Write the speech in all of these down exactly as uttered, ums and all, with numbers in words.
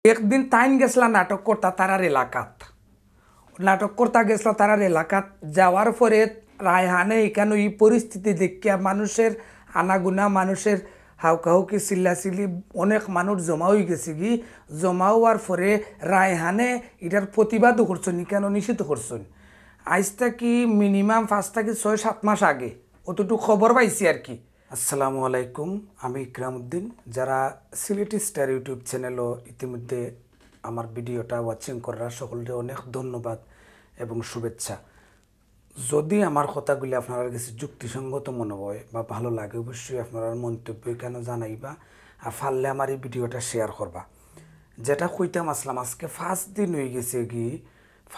একদিন তাইন গেছলা নাটক করতা তারার এলাকাত। নাটক করতা গেছলা তারার এলাকাত। যাওয়ার পরে রায়হানে ইকানো ই পরিস্থিতি দেখিয়া, মানুষের আনাগুনা, মানুষের হাউকাহুকি, চিল্লাচিল্লি, অনেক মানুষ জমা অইগেছেগি। জমা অওয়ার পরে রায়হানে ইটার প্রতিবাদও করছইন, ইকানো নিষেধ করছইন। আইজ থাকি minimum পাঁচ থাকি ছয় সাত মাস আগে অতটুকু খবর পাইছি আর কি। আসসালামু আলাইকুম, আমি ইকরামউদ্দিন। যারা সিলেটি স্টার YouTube চ্যানেলও ইতিমধ্যে আমার ভিডিওটা ওয়াচিং কররা, সকলরে অনেক ধন্যবাদ এবং শুভেচ্ছা। যদি আমার কথাগুলি আপনারার গেছে যুক্তিসঙ্গত মনে হয় বা ভালো লাগে, অবশ্যই আপনারার মন্তব্য ইকানো জানাইবা, আর পারলে আমার এই ভিডিওটা শেয়ার করবা। যেটা কইতাম আসলাম, আজকে পাঁচ দিন অইগেছেগি,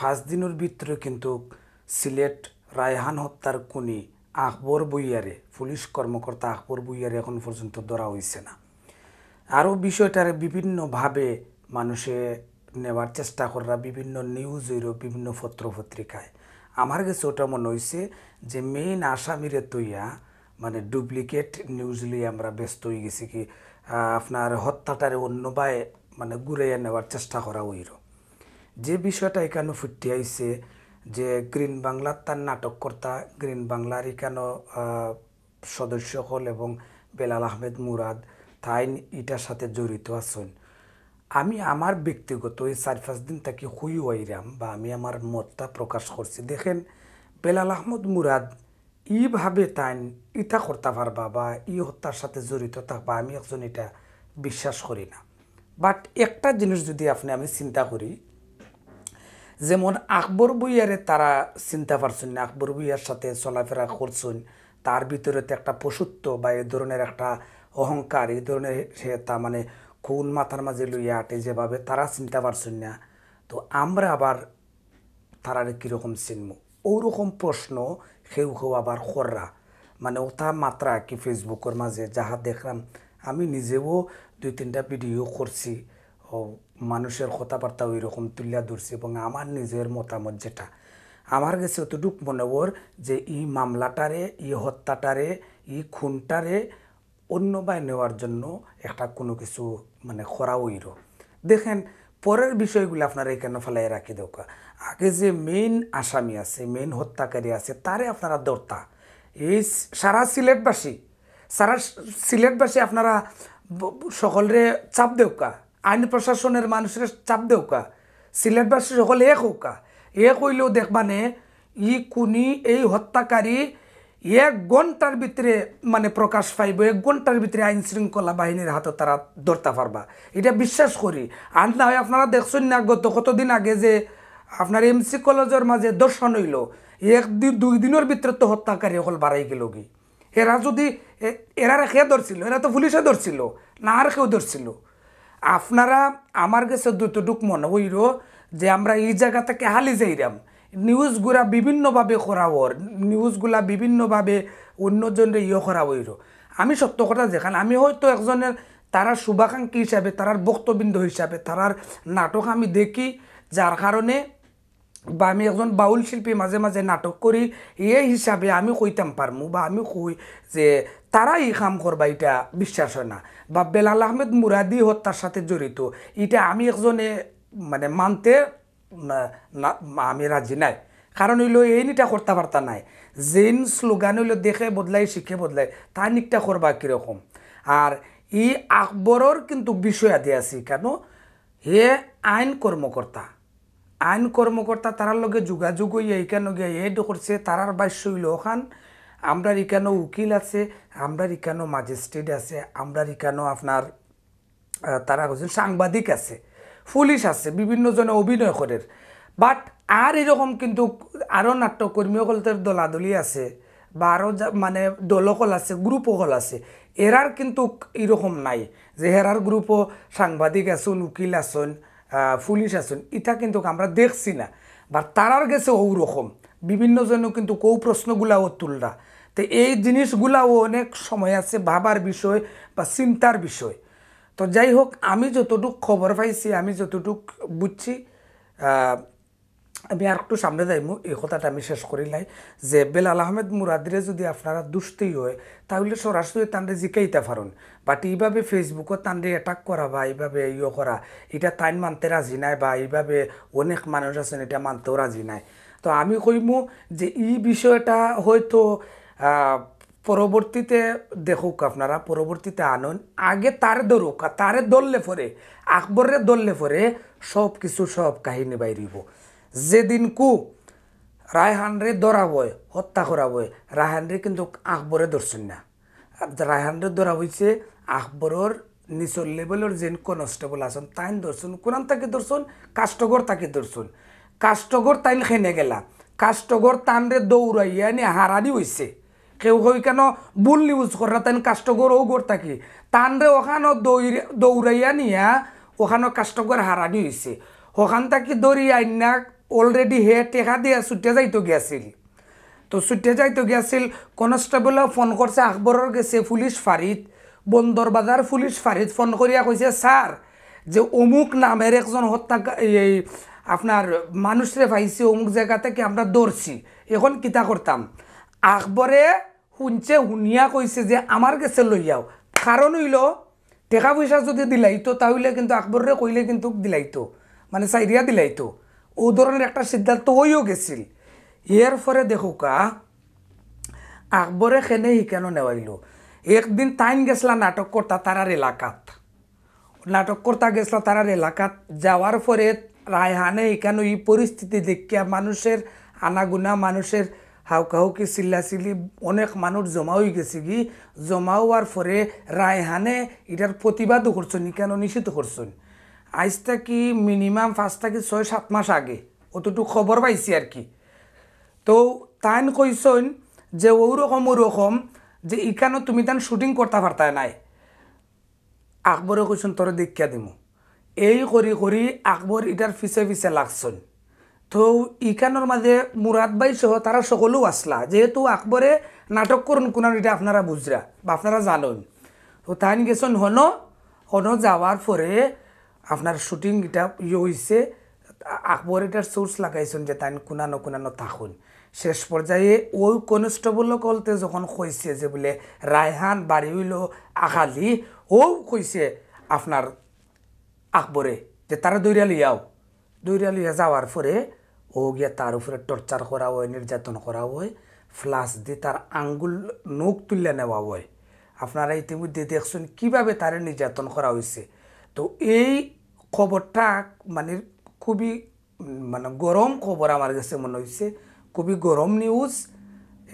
পাঁচ দিনর ভিতরে কিন্তু সিলেট রায়হান হত্যার খুনি আকবর ভুইয়ারে, পুলিশ কর্মকর্তা আকবর ভুইয়ারে এখন পর্যন্ত ধরা অইছে না। আরও বিষয়টারে বিভিন্নভাবে মানুষে নেওয়ার চেষ্টা কররা, বিভিন্ন নিউজ অইরো, বিভিন্ন পত্র পত্রিকায়। আমার গেছে ওটা মনে অইছে যে মেইন আসামিরে তইয়া মানে ডুপ্লিকেট নিউজ লইয়া আমরা ব্যস্ত অইগেছি কি, আহ, আপনার হত্যাটারে অন্যবায় মানে ঘুরাইয়া নেওয়ার চেষ্টা করা অইরো। যে বিষয়টা ইকানো ফুটি আইছে যে গ্রিন বাংলার তার নাটক করতা, গ্রিন বাংলার ইকানো, আহ, সদস্য হকল এবং বেলাল আহমেদ মুরাদ তাইন ইটার সাথে জড়িত আছইন। আমি আমার ব্যক্তিগত এই চার পাঁচ দিন থাকি হুই হইরাম বা আমি আমার মতটা প্রকাশ করছি। দেখেন, বেলাল আহমদ মুরাদ ইভাবে তাইন ইটা করতা পারবা বা ই হত্যার সাথে জড়িত থাকবা, আমি একজন ইটা বিশ্বাস করি না। বাট একটা জিনিস যদি আপনি আমি চিন্তা করি, যেমন আকবর ভুইয়ারে তারা চিনতা পারছইন না, আকবর ভুইয়ার সাথে চলাফেরা করছইন, তার ভিতরে তো একটা পশুত্ব বা এই ধরনের একটা অহংকার, এই ধরনের সে তা মানে খুন মাথার মাঝে লইয়া আটে, যেভাবে তারা চিনতা পারছইন না, তো আমরা আবার তারারে কীরকম চিনমু? ওরকম প্রশ্ন কেউ কেউ আবার কররা, মানে ওটা মাতরা কি ফেসবুকর মাঝে যাহা দেখলাম। আমি নিজেও দুই তিনটা ভিডিও করছি, ও মানুষের কথাবার্তা ওইরকম তুলিয়া ধরছি এবং আমার নিজের মতামত যেটা, আমার গেছে অতটুক মনে অর যে ই মামলাটারে, ই হত্যাটারে, ই খুনটারে অন্যবায় নেওয়ার জন্য একটা কোনো কিছু মানে করা অইরো। দেখেন, পরের বিষয়গুলো আপনারা এখানে ফেলাই রাখি দেউকা। আগে যে মেইন আসামি আছে, মেইন হত্যাকারী আছে, তারে আপনারা ধরতা। এই সারা সিলেটবাসী, সারা সিলেটবাসী আপনারা ব-, সকলরে চাপ দেউকা, আইন প্রশাসনের মানুষের চাপ দেউকা, সিলেটবাসী সকল এক হউকা। এক হইলেও দেখবানে ই খুনি, এই হত্যাকারী এক ঘন্টার ভিতরে মানে প্রকাশ পাইবো, এক ঘন্টার ভিতরে আইন শৃঙ্খলা বাহিনীর হাতে তারা ধরতা পারবা, এটা বিশ্বাস করি। আর না হয় আপনারা দেখছইন না, গত কতদিন আগে যে আপনার এমসি কলেজের মাঝে ধর্ষণ অইলো, এক দিন দুই দিনের ভিতরে তো হত্যাকারী হকল বাড়াই গেলগি। এরা যদি এ-, এরারে কে ধরছিল? এরা তো পুলিশে ধরছিল, না আর কেউ ধরছিল? আপনারা আমার গেছে যতটুক মনে অইরো যে আমরা ই জাগা থাকি হালি যাইরাম, নিউজগুলা বিভিন্নভাবে করা অর, নিউজগুলা বিভিন্নভাবে অন্যজনরে ইয়ে করা অইরো। আমি সত্য কথা যেখান, আমি হয়তো একজনের তারার শুভাকাঙ্ক্ষী হিসাবে, তারার ভক্তবৃন্দ হিসাবে, তারার নাটক আমি দেখি, যার কারণে বা আমি একজন বাউল শিল্পী, মাঝে মাঝে নাটক করি, এই হিসাবে আমি কইতাম পারমু বা আমি কই যে তারা ই কাম করবা, এটা বিশ্বাস হয় না। বা বেলাল আহমেদ মুরাদি হত্যার সাথে জড়িত, এটা আমি একজনে মানে মানতে না, না, আমি রাজি নাই। কারণ অইলো এইন ইটা করতা পারতা নায়। যেইন স্লোগান অইলো "দেখে বদলাই, শিখে বদলাই", তাইন ইটা করবা কীরকম? আর ই আকবরর কিন্তু বিষয় আদি আছে, কেন হে আইন কর্মকর্তা, আইন কর্মকর্তা তারার লগে যোগাযোগ অইয়া ইকানো গিয়া এড করছে, তারার ভাষ্য অইলো অখান, আমরার ইকানো উকিল আছে, আমরার ইকানো ম্যাজিস্ট্রেট আছে, আমরার ইকানো আপনার, আহ, তারা কইছেন সাংবাদিক আছে, পুলিশ আছে, বিভিন্ন জনে অভিনয় করের। বাট আর এরকম কিন্তু আরও নাট্যকর্মী অকলর দলাদলি আছে, বা আরও যা-, মানে দল অকল আছে, গ্রুপ অকল আছে, এরার কিন্তু এরকম নাই যে হেরার গ্রুপও সাংবাদিক আছইন, উকিল আছইন, আহ, পুলিশ আছইন, ইটা কিন্তু আমরা দেখছি না। বা তারার গেছে ওরকম বিভিন্ন জনও কিন্তু কৌ প্রশ্নগুলাও তুলরা। তো এই জিনিসগুলাও অনেক সময় আছে ভাবার বিষয় বা চিন্তার বিষয়। তো যাই হোক, আমি যতটুক খবর পাইছি, আমি যতটুক বুঝছি, আহ, আমি আর একটু সামনে যাইমু, এই কথাটা আমি শেষ করিলাই যে বেলাল আহমেদ মুরাদিরে যদি আপনারা দুষতেই হয়, তাহলে সরাসরি তানরে জিকাইতা পারুন। But এইভাবে Facebook-ও তানরে attack করা বা এইভাবে ইয়ে করা, এটা তাইন মানতে রাজি নাই বা এইভাবে অনেক মানুষ আছেন এটা মানতেও রাজি নাই। তো আমি কইমু যে এই বিষয়টা হয়তো, আহ, পরবর্তীতে দেখুক আপনারা, পরবর্তীতে আনুন, আগে তারে ধরুক, আর তারে ধরলে পরে, আকবররে ধরলে পরে সব কিছু, সব কাহিনী বাইরিব। যেদিনকু রায়হানরে ধরা অয়, হত্যা করা অয়, রায়হানরে কিন্তু আকবরে ধরছইন না। আর রায়হানরে ধরা অইছে আকবরর নিচর level-র যেন constable আছইন, তাইন ধরছইন। কুনান থাকি ধরছইন? কাষ্টঘর থাকি ধরছইন। কাষ্টঘর তাইন খেনে গেলা? কাষ্টঘর তানরে দৌড়াইয়া নি হারানি অইছে। কেউ কেউ কেন ভুল news কররা, তাইন কাষ্টঘর ও ঘর থাকি। তানরে ওখানো দৌড়-, দৌড়াইয়া নিয়া ওখানো কাষ্টঘর হারানি অইছে। ওখান থাকি ধরি আইন্না already হে টেকা দিয়া ছুটে যাইতো গেছিল। তো ছুটে যাইতো গেছিল, constable-এ ফোন করছে আকবরর গেছে পুলিশ ফাঁড়িত, বন্দরবাজার পুলিশ ফাঁড়িত ফোন করিয়া কইছে, "স্যার, যে অমুক নামের একজন হত্যা, এই, এই আপনার মানুষরে পাইছি, অমুক জায়গা থাকি আমরা ধরছি, এখন কিতা করতাম?" আকবরে হুনছে, হুনিয়া কইছে যে, "আমার গেছে লইয়াও।" কারণ অইলো, টেকা পয়সা যদি দিলাইতো, তাহলে কিন্তু আকবররে কইলে কিন্তু দিলাইতো, মানে, চাইরিয়া দিলাইতো। ও ধরনের একটা সিদ্ধান্ত অইও গেছিল। এর পরে দেখুক্কা, আকবরে খেনে হিকানো নেওয়াইলো। একদিন তাইন গেছলা নাটক করতা তারার এলাকাত। নাটক করতা গেছলা তারার এলাকাত। যাওয়ার পরে রায়হানে হিকানো ই পরিস্থিতি দেখিয়া মানুষের আনাগুনা, মানুষের হাউকাহুকি, চিল্লাচিল্লি, অনেক মানুষ জমা অইগেছে গি। জমা অওয়ার পরে রায়হানে ইটার প্রতিবাদও করছইন, হিকানো নিষেধ করছইন। আইজ থাকি minimum পাঁচ থাকি ছয় সাত মাস আগে অতটুক খবর পাইছি আর কি। তো তাইন কইছইন যে, "ওরকম, ওরকম, যে ইকানো তুমি তান shooting করতা পারতায় নায়।" আকবরে কইছইন, "তোরে দেখিয়া দিমু।" এই করি করি আকবর ইটার পিছে পিছে লাগছইন। তো ইকানোর মাঝে মুরাদ ভাই সহ তারা সকলেও আছলা, যেহেতু আকবরে নাটক করইন কুনান, ইটা আপনারা বুঝরা বা আপনারা জানইন। তো তাইন গেছইন হনো, হনো যাওয়ার পরে আপনার shooting ইটা ইয়ে অইছে, আ-, আকবর ইটার source লাগাইছইন যে তাইন কুনানো কুনানো থাকইন। শেষ পর্যায়ে ওই constable অকলতে যখন কইছে যে বুলে রায়হান বাড়ি অইলো আখালি, ও কইছে আপনার আকবরে যে তারে ধরিয়া লইয়াও। ধরিয়া লইয়া যাওয়ার পরে ও গিয়া তার উপরে torture করা অয়, নির্যাতন করা অয়, plus দি তার আঙ্গুল নখ তুলিয়া নেওয়া অয়। আপনারা ইতিমধ্যে দেখছইন কিভাবে তারে নির্যাতন করা অইছে। তো এই খবরটা মানে খুবই, উম, মানে গরম খবর আমার গেছে মনে অইছে, খুবই গরম news।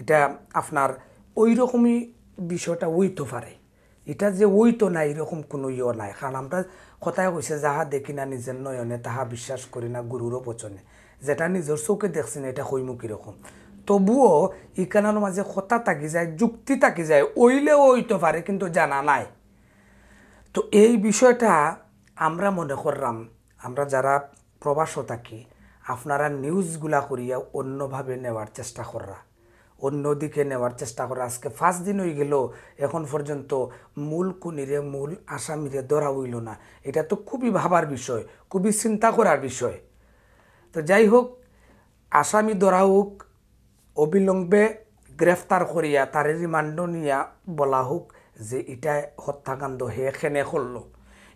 ইটা আপনার ওইরকমই বিষয়টা অইতো পারে। ইটা যে অইতো না, এরকম কুনু ইয়ে নাই। কারণ আমরা কথায় কইছে, "যাহা দেখি না নিজের নয়নে, তাহা বিশ্বাস করি না গুরুরও বচনে।" যেটা নিজর চউখে দেখছি না, ইটা কইমু কিরকম? তবুও ইকানোর মাঝে কথা থাকি যায়, যুক্তি থাকি যায়, অইলেও অইতো পারে, কিন্তু জানা নাই। তো এই বিষয়টা আমরা মনে করলাম, আমরা যারা প্রবাসো থাকি, আপনারা newsগুলা করিয়া অন্যভাবে নেওয়ার চেষ্টা কররা, অন্যদিকে নেওয়ার চেষ্টা কররা। আজকে পাঁচ দিন অইগেলো, এখন পর্যন্ত মূল খুনিরে, মূল আসামিরে ধরা অইলো না। ইটা তো খুবই ভাবার বিষয়, খুবই চিন্তা করার বিষয়। তো যাই হোক, আসামি ধরা অউক, অবিলম্বে গ্রেফতার করিয়া তারে remand-ও নিয়া বলা অউক যে ইটা হত্যাকাণ্ড হে কেনে করলো।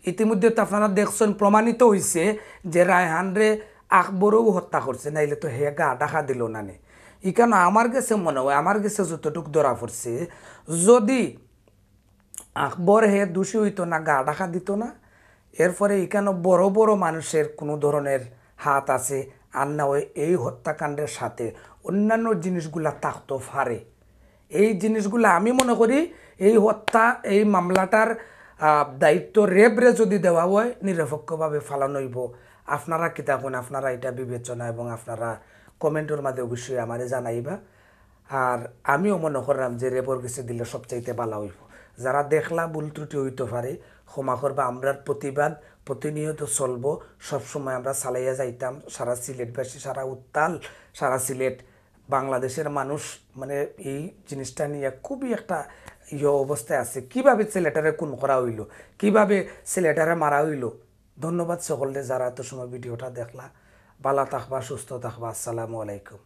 ইতিমধ্যে তো আপনারা দেখছইন, প্রমাণিত অইছে যে রায়হানরে আকবরেও হত্যা করছে, নাইলে তো হে গা ঢাকা দিলো না নে। ইকানো আমার গেছে মনে অয়, আমার গেছে যতটুক ধরা পড়ছে, যদি আকবর হে দোষী অইতো না, গা ঢাকা দিতো না। এরপরে ইকানো বড় বড় মানুষের কুনু ধরনের হাত আছে, আর না অয় এই হত্যাকাণ্ডের সাথে অন্যান্য জিনিসগুলা থাকতো পারে। এই জিনিসগুলা আমি মনে করি এই হত্যা, এই মামলাটার, আহ, দায়িত্ব র‍্যাবরে যদি দেওয়া অয়, নিরপেক্ষভাবে ফালানো অইবো। আপনারা কিতা কইন, আপনারা ইটা বিবেচনা এবং আপনারা comment-র মাঝে অবশ্যই আমারে জানাইবা। আর আমিও মনে করলাম যে র‍্যাবর গেছে দিলে সবচাইতে ভালা অইবো। যারা দেখলা ভুল ত্রুটি অইতো পারে, ক্ষমা করবা। আমরার প্রতিবাদ প্রতিনিয়ত চলবো, সবসময় আমরা চালাইয়া যাইতাম। সারা সিলেটবাসী, সারা উত্তাল, সারা সিলেট, বাংলাদেশের মানুষ মানে এই জিনিসটা নিয়া খুবই একটা ইয়ে অবস্থায় আছে। কিভাবে ছেলেটারে খুন করা অইলো, কিভাবে ছেলেটারে মারা অইলো। ধন্যবাদ সকলরে যারা এত সময় video-টা দেখলা। ভালা থাকবা, সুস্থ থাকবা। আসসালামু আলাইকুম।